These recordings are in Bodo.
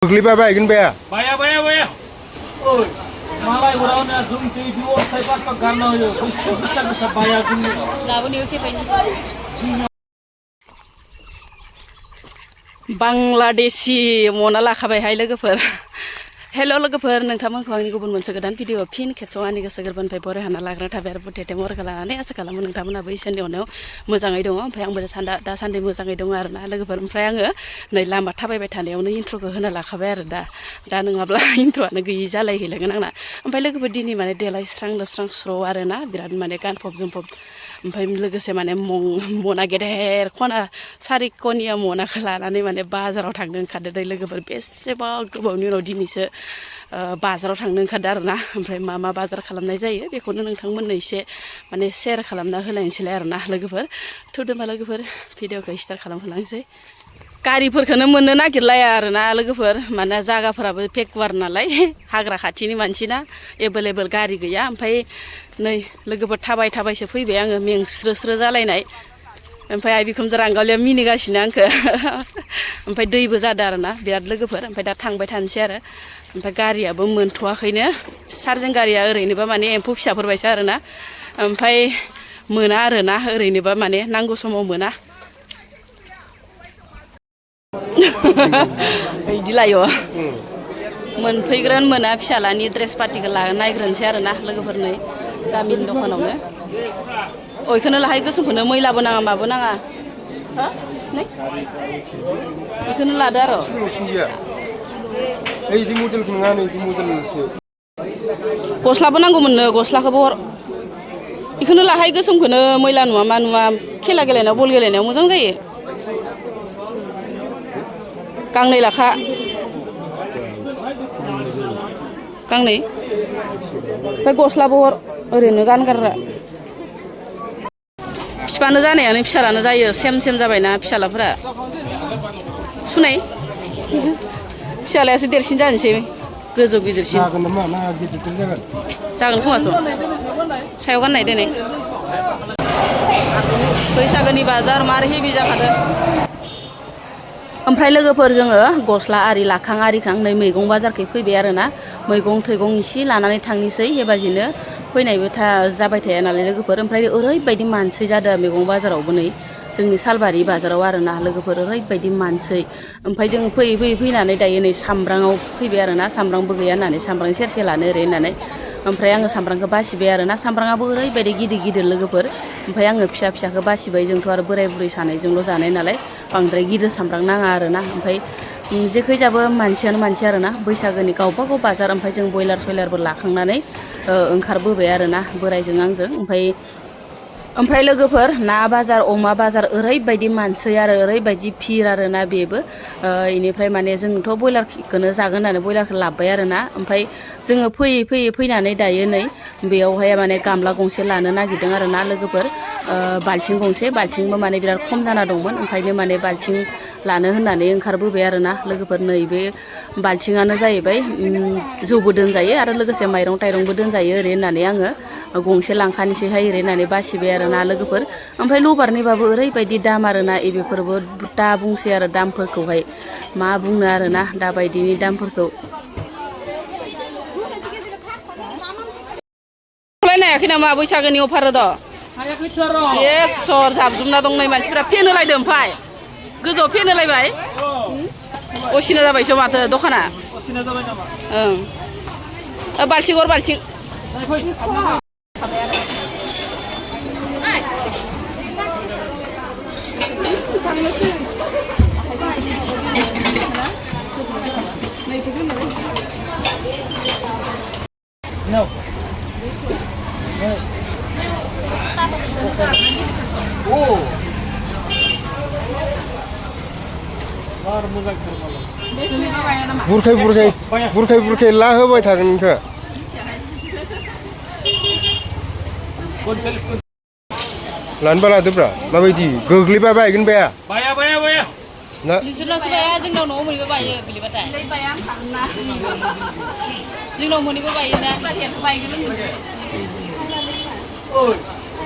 Goglibay baygin baya. Baya. Oi. Malai orang na zoom TV view sai pas pak garna hoyo. Bisa baya zoom. Labu news e paini. Bangladeshi mona लाखाबाय हाय लोगोफोर हेल' लोगोफोर नोंथांमोनखौ आंनि गुबुन मोनसे गोदान भिडिअ फिन खेबसेआव आंनि गोसो गोरबोनिफ्राय बरायहाना लाग्रा थाबाय आरो बुटेटे मरगा लानानै आसा खालामो नोंथांमोनाबो इसोरनि अननायाव मोजाङै दङ ओमफ्राय आंबो दासान्दि मोजाङै दङ आरोना लोगोफोर ओमफ्राय आङो नै लामा थाबायबाय थानायावनो इन्ट्र'खौ होना लाखाबाय आरो दा नङाब्ला इन्ट्र'आनो गैयि जालायहैलांगोन आंना ओमफ्राय लोगोफोर दिनै माने देलायस्रां लोबस्रां स्र' आरोना बिराद माने गानफब जोमफब ओमफ्राय लोगोसे माने मना गेदेर खना सारि कनिया मनाखौ लानानै माने बाजाराव थांनो ओंखारदों दै लोगोफोर बेसेबा गोबावनि उनाव दिनैसो बाजाराव थांनो ओंखारदों आरोना ओमफ्राय मा बाजार खालामनाय जायो बेखौनो नोंथांमोननो एसे माने शेयार खालामना होलायनोसैलाय आरोना लोगोफोर थौदोंबा लोगोफोर भिडिअखौ स्टार्ट खालामहोलांसै गारिफोरखौनो मोननो नागिरलाया आरोना लोगोफोर माने जागाफोराबो पेकवार नालाय हाग्रा खाथिनि मानसिना एभेलेबेल गारि गैया ओमफ्राय नै लोगोफोर थाबायसो फैबाय आङो मेंस्रो जालायनाय ओमफ्राय आइ बिखुनजो रांगावलिया मिनिगासिनो आंखो ओमफ्राय दैबो जादों आरोना बिराद लोगोफोर ओमफ्राय दा थांबाय थानोसै आरो ओमफ्राय गारियाबो मोनथ'वाखैनो चार्जिं गारिया ओरैनोबा माने एम्फौ फिसाफोरबायसो आरोना ओमफ्राय मोना आरोना ओरैनोबा माने नांगौ समाव मोना बिदि लायो मोनफैग्रोन मोना फिसालानि ड्रेस पार्टिखौ नायग्रोनोसै आरोना लोगोफोर नै गामिनि दखानावनो बेखौनो लाहाय गोसोमखौनो मैलाबो नाङा माबो नाङा नै बेखौनो लादो आरो गस्लाबो नांगौमोननो गस्लाखौबो हर बेखौनो लाहाय गोसोमखौनो मैला नुवा मा नुवा खेला गेलेनायाव बल गेलेनायाव मोजां जायो गांनै लाखा गांनै ओमफ्राय गस्लाबो हर ओरैनो गानगारग्रा फिफानो जानायानो फिसालानो जायो सेम जाबायना फिसालाफोरा सुनाय फिसालायासो देरसिन जानोसै गोजौ गिदिरसिन जागोन खोमाथ' सायाव गाननाय दोनै बैसागोनि बाजार मारै हेभि जाखादों ओमफ्राय लोगोफोर जोङो गस्ला आरि लाखां आरिखां नै मैगं बाजारखै फैबाय आरोना मैगं थाइगं इसे लानानै थांनोसै हेबाजिनो फैनायबो जाबाय थाया नालाय लोगोफोर ओमफ्राय ओरैबायदि मानसि जादों मैगं बाजारावबो नै जोंनि सालबारि बाजाराव आरोना लोगोफोर ओरैबायदि मानसि ओमफ्राय जों फैनानै दायो नै सामब्राङाव फैबाय आरोना सामब्रामबो गैया होननानै सामब्रां सेरसे लानो ओरै होननानै ओमफ्राय आङो सामब्रामखौ बासिबाय आरोना सामब्रामाबो ओरैबायदि गिदिर लोगोफोर ओमफ्राय आङो फिसाखौ बासिबाय जोंथ' आरो बोराय बुरै सानैजोंल' जानाय नालाय बांद्राय गिदिर सामब्राम नाङा आरोना ओमफ्राय जेखैजाबो मानसियानो मानसि आरोना बैसागोनि गावबागाव बाजार ओमफ्राय जों बयलार सयलारबो लाखांनानै ओंखारबोबाय आरोना बोरायजों आंजों ओमफ्राय लोगोफोर ना बाजार अमा बाजार ओरैबायदि मानसि आरो ओरैबायदि भिर आरोना बेबो इनिफ्राय माने जोंथ' बयलारखौनो जागोन होननानै बयलारखौ लाबोबाय आरोना ओमफ्राय जोङो फैनानै दायो नै बेयावहाय माने गामला गंसे लानो नागिरदों आरोना लोगोफोर बाल्थिं गंसे बाल्थिंबो माने बिराद खम जाना दंमोन ओंखायनो माने बाल्थिं लानो होननानै ओंखारबोबाय आरोना लोगोफोर नैबे बाल्थिङानो जाहैबाय जौबो दोनजायो आरो लोगोसे माइरं टाइरंबो दोनजायो ओरै होननानै आङो गंसे लांखानोसैहाय ओरै होननानै बासिबाय आरोना लोगोफोर ओमफ्राय लबारनिबाबो ओरैबायदि दाम आरोना बेफोरबो दा बुंसै आरो दामफोरखौहाय मा बुंनो आरोना दाबायदिनि दामफोरखौ नायाखै नामा बैसागोनि अफार द' सर जाबजुबना दं नै मानसिफोरा फेन होलायदों ओमफ्राय गोजौआव फेन होलायबाय असिना जाबायसो माथो दखाना ओं बाल्थिं हर बाल्थिं बुरखाय ला होबाय थागोन नोंखौ लानोबा लादोब्रा माबायदि गोग्लैबा बायगोन बाया नोंसोरनावसो बाया जोंनाव न'आव मोनैबो बायो गोलैबाथाय जोंनाव मोनैबो बायोना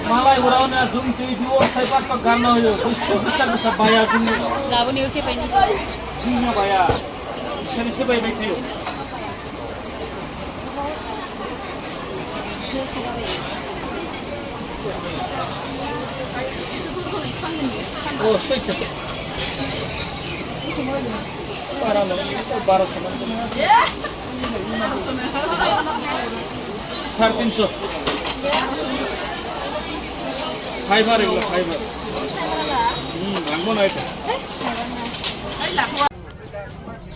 Malai orang na zoom TV view sai pas pak garna hoyo. Bisa baya zoom. Labu news e paini. Zoomnya baya. सेरसे बायबाय थायो अ सैथो बारा नङा 1200 350 फाइबार एगला फाइबार लांबो नायदो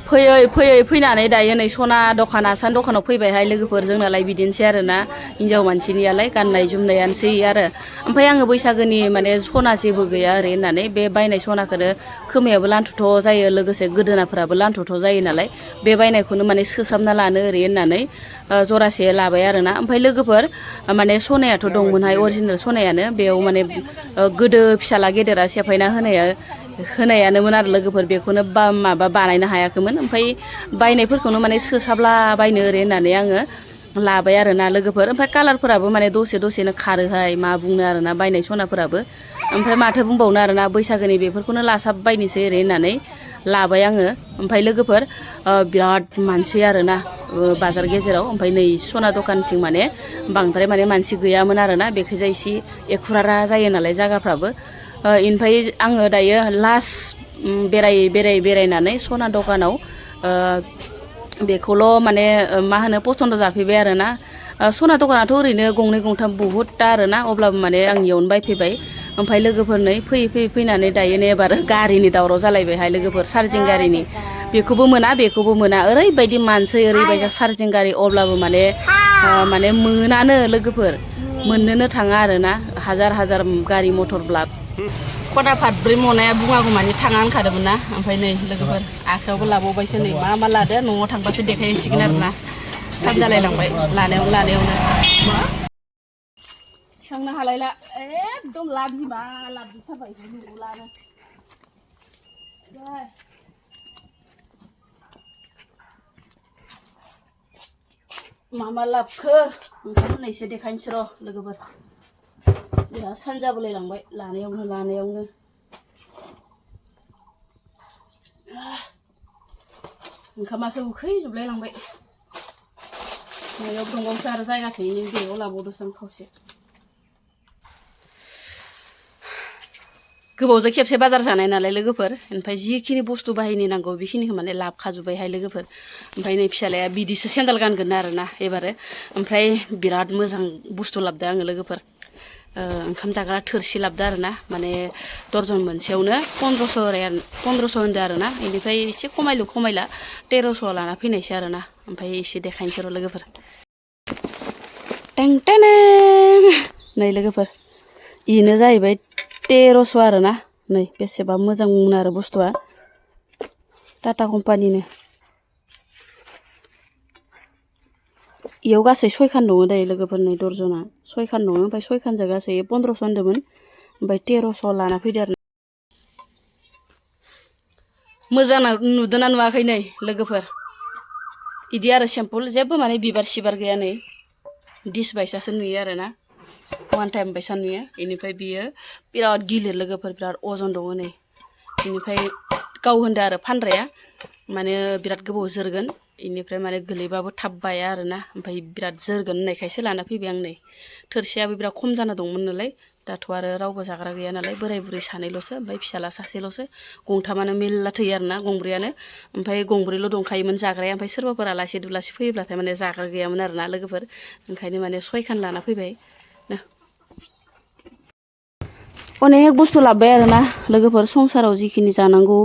फैयै फैनानै दायो नै सना दखान आसान दखानाव फैबायहाय लोगोफोर जोंनालाय बिदिनोसै आरोना हिनजाव मानसिनियालाय गाननाय जोमनायानोसै आरो ओमफ्राय आङो बैसागोनि माने सना जेबो गैया ओरै होननानै बे बायनाय सनाखौनो खोमायाबो लान्थुथ' जायो लोगोसे गोदोनाफोराबो लान्थुथ' जायो नालाय बे बायनायखौनो माने सोसाबना लानो ओरै होननानै जरासे लाबाय आरोना ओमफ्राय लोगोफोर माने सनायाथ' दंमोनहाय अरिजिनेल सनायानो बेयाव माने गोदो फिसाला गेदेरा सेफायना होनायानोमोन आरो लोगोफोर बेखौनो माबा बानायनो हायाखैमोन ओमफ्राय बायनायफोरखौनो माने सोसाबला बायनो ओरै होननानै आङो लाबाय आरोना लोगोफोर ओमफ्राय कालारफोराबो माने दसेनो खारोहाय मा बुंनो आरोना बायनाय सनाफोराबो ओमफ्राय माथो बुंबावनो आरोना बैसागोनि बेफोरखौनो लासाब बायनोसै ओरै होननानै लाबाय आङो ओमफ्राय लोगोफोर बिराद मानसि आरोना बाजार गेजेराव ओमफ्राय नै सना दखानथिं माने बांद्राय माने मानसि गैयामोन आरोना बेखैजाय एसे एखुरारा जायो नालाय जायगाफ्राबो ओमफ्राय आङो दायो लास्ट बेरायनानै सना दखानाव बेखौल' माने मा होनो पसन्द जाफैबाय आरोना सना दखानाथ' ओरैनो गंनै गंथाम बहुदता आरोना अब्लाबो माने आं इयावनो बायफैबाय ओमफ्राय लोगोफोर नै फैनानै दायो नै एबार गारिनि दावराव जालायबायहाय लोगोफोर चार्जिं गारिनि बेखौबो मोना ओरैबायदि मानसि ओरैबायदि चार्जिं गारि अब्लाबो माने मोनानो लोगोफोर मोननोनो थाङा आरोना हाजार गारि मथरब्ला खदा फादब्रै मनाया बुङागौ मानि थाङा होनखादोंमोन ना ओमफ्राय नै लोगोफोर आखायावबो लाबावबायसो नै मा लादो न'आव थांबासो देखायहैसिगोन आरोना साब जालायलांबाय लानायावनो थिखांनो हालायला एकदम लाबजोबथारबाय लानो मा लाबखो ओंखाम होननायसो देखायनोसै र' लोगोफोर बिराद सानजाबोलायलांबाय लानायावनो ओंखामासो उखैजोबलायलांबाय न'आव दंबावसो आरो जायगा थैनि बेगाव लाबावदोसो आं खावसे गोबावजों खेबसे बाजार जानाय नालाय लोगोफोर ओमफ्राय जिखिनि बुस्थु बाहायनो नांगौ बेखिनिखौ माने लाबखाजोब्बायहाय लोगोफोर ओमफ्राय नै फिसालाया बिदिसो सेन्देल गानगोन आरोना एबारो ओमफ्राय बिराद मोजां बुस्थु लाबोदों आङो लोगोफोर ओंखाम जाग्रा थोरसि लाबोदों आरोना माने दर्जन मोनसेयावनो 1500 होनदों आरोना बेनिफ्राय एसे खमायला 1300 लाना फैनायसै आरोना ओमफ्राय एसे देखायनोसै र' लोगोफोर नै लोगोफोर इनो जाहैबाय 1300 आरोना नै बेसेबा मोजां आरो बुस्थुआ टाटा कम्पानिनो इयाव गासै 6 खान दङ दायो लोगोफोर नै दर्जना 6 खान दङ ओमफ्राय 6 खानजों गासै 1500 होनदोंमोन ओमफ्राय 1300 लाना फैदो आरो मोजां नुदोंना नुवाखै नै लोगोफोर इदि आरो सिम्पोल जेबो माने बिबार सिबार गैया नै डिस बायसासो नुयो आरोना वान टाइम बायसा नुयो बेनिफ्राय बियो बिराद गिलिर लोगोफोर बिराद अजन दङ नै बेनिफ्राय गाव होनदों आरो फानग्राया माने बिराद गोबाव जोरगोन बेनिफ्राय माने गोलैबाबो थाब बाया आरोना ओमफ्राय बिराद जोरगोन होननायखायसो लाना फैबाय आं नै थोरसियाबो बिराद खम जाना दंमोन नालाय दाथ' आरो रावबो जाग्रा गैया नालाय बोराय बुरै सानैल'सो ओमफ्राय फिसाला सासेल'सो गंथामानो मेल्ला थैयो आरोना गंब्रैयानो ओमफ्राय गंब्रैल' दंखायोमोन जाग्राया ओमफ्राय सोरबाफोर आलासि दुलासि फैयोब्लाथाय माने जाग्रा गैयामोन आरोना लोगोफोर ओंखायनो माने 6 खान लाना फैबाय अनेक बुस्थु लाबोबाय आरोना लोगोफोर संसाराव जिखिनि जानांगौ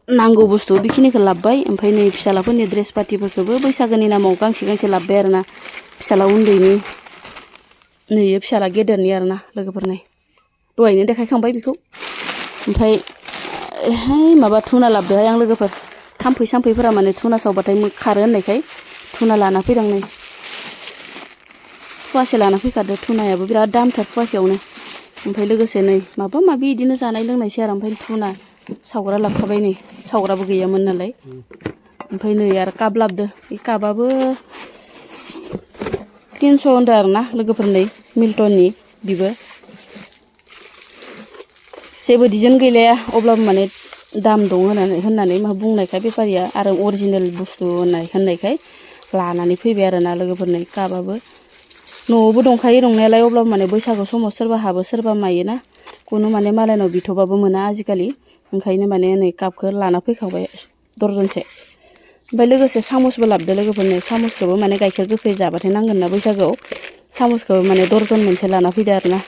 नांगौ बुस्थु बेखिनिखौ लाबोबाय ओमफ्राय नै फिसालाफोरनि ड्रेस पातिफोरखौबो बैसागोनि नामाव गांसे लाबोबाय आरोना फिसाला उन्दैनि नैयो फिसाला गेदेरनि आरोना लोगोफोर नै दहायनो देखायखांबाय बेखौ ओमफ्राय माबा थुना लाबोदोंहाय आं लोगोफोर थाम्फैफोरा माने थुना सावबाथाय खारो होननायखाय थुना लाना फैदों नै फवासे लाना फैखादो थुनायाबो बिराद दामथार फवासेयावनो ओमफ्राय लोगोसे नै माबा माबि बिदिनो जानाय लोंनायसै आरो ओमफ्राय थुना सावग्रा लाबोखाबाय नै सावग्राबो गैयामोन नालाय ओमफ्राय नै आरो काप लाबोदो बे कापाबो 300 होनदों आरोना लोगोफोर नै मिल्टननि बिबो जेबो डिजाइन गैलाया अब्लाबो माने दाम दं होननानै मा बुंनायखाय बेफारिया आरो अरिजिनेल बुस्थु होननायखाय लानानै फैबाय आरोना लोगोफोरनो कापाबो न'आवबो दंखायो दंनायालाय अब्लाबो माने बैसागु समाव सोरबा हाबो सोरबा मायोना कुनु माने मालायनाव बिथ'बाबो मोना आजिखालि ओंखायनो माने नै कापखौ लाना फैखाबाय दर्जनसे ओमफ्राय लोगोसे सामसबो लाबोदो लोगोफोरनो सामसखौबो माने गाइखेर गोखै जाबाथाय नांगोन ना बैसागोआव सामसखौ माने दर्जन मोनसे लाना फैदो आरोना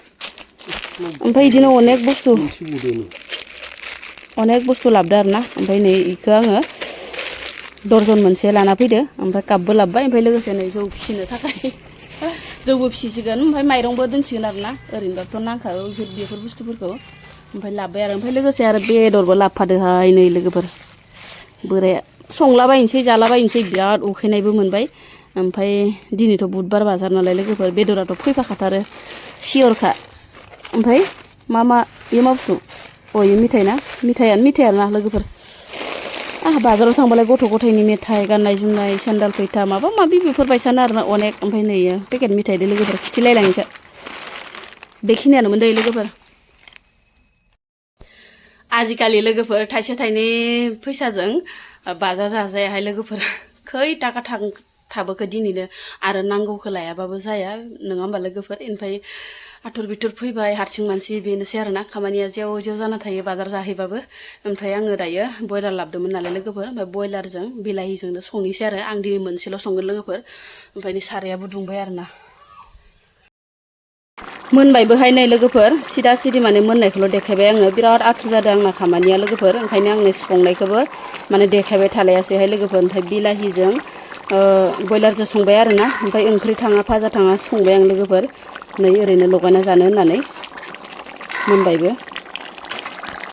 ओमफ्राय बिदिनो अनेक बुस्थु लाबोदो आरोना ओमफ्राय नै इखौ आङो दर्जन मोनसे लाना फैदो ओमफ्राय कापबो लाबोबाय ओमफ्राय लोगोसे नै जौ फिसिनो थाखाय जौबो फिसिसिगोन ओमफ्राय माइरंबो दोनसिगोन आरोना ओरैनोबाथ' नांखागौ बेफोर बुस्थुफोरखौ ओमफ्राय लाबोबाय आरो ओमफ्राय लोगोसे आरो बेदरबो लाबोफादोहाय नै लोगोफोर बोराया संलाबायनोसै जालाबायनोसै बिराद उखैनायबो मोनबाय ओमफ्राय दिनैथ' बुधबार बाजार नालाय लोगोफोर बेदराथ' फैफाखाथारो सियरखा ओमफ्राय मा इयो मा बुस्थु इयो मिथायानो ना लोगोफोर बाजाराव थांबालाय गथ' गथायनि मेथाइ गाननाय जोमनाय सेन्डाल फैथा माबा माबि बेफोरबायसानो आरोना अनेक ओमफ्राय नै इयो पेकेट मेथाइ दे लोगोफोर खिथिलायलाङिखो बेखिनियानोमोन दै लोगोफोर आजिखालि लोगोफोर थाइसे थाइनै फैसाजों बाजार जाजायाहाय लोगोफोर खै थाखा थाबोखो दिनैनो आरो नांगौखौ लायाबाबो जाया नङा होमबा लोगोफोर ओमफ्राय आथुर बिथुर फैबाय हारसिं मानसि बेनोसै आरोना खामानिया जेव जेव जाना थायो बाजार जाहैबाबो ओमफ्राय आङो दायो बयलार लाबोदोंमोन नालाय लोगोफोर ओमफ्राय बयलारजों बिलाहिजोंनो संनोसै आरो आं दिनै मोनसेल' संगोन लोगोफोर ओमफ्राय नै सारायाबो दुंबाय आरोना मोनबायबोहाय नै लोगोफोर सिदा सिदि माने मोननायखौल' देखायबाय आङो बिराद आथुर जादों आंना खामानिया लोगोफोर ओंखायनो आंनो संनायखौबो माने देखायबाय थालायासैहाय लोगोफोर ओमफ्राय बिलाहिजों बयलारजों संबाय आरोना ओमफ्राय ओंख्रि थाङा फाजा थाङा संबाय आं लोगोफोर नै ओरैनो लगायना जानो होननानै मोनबायबो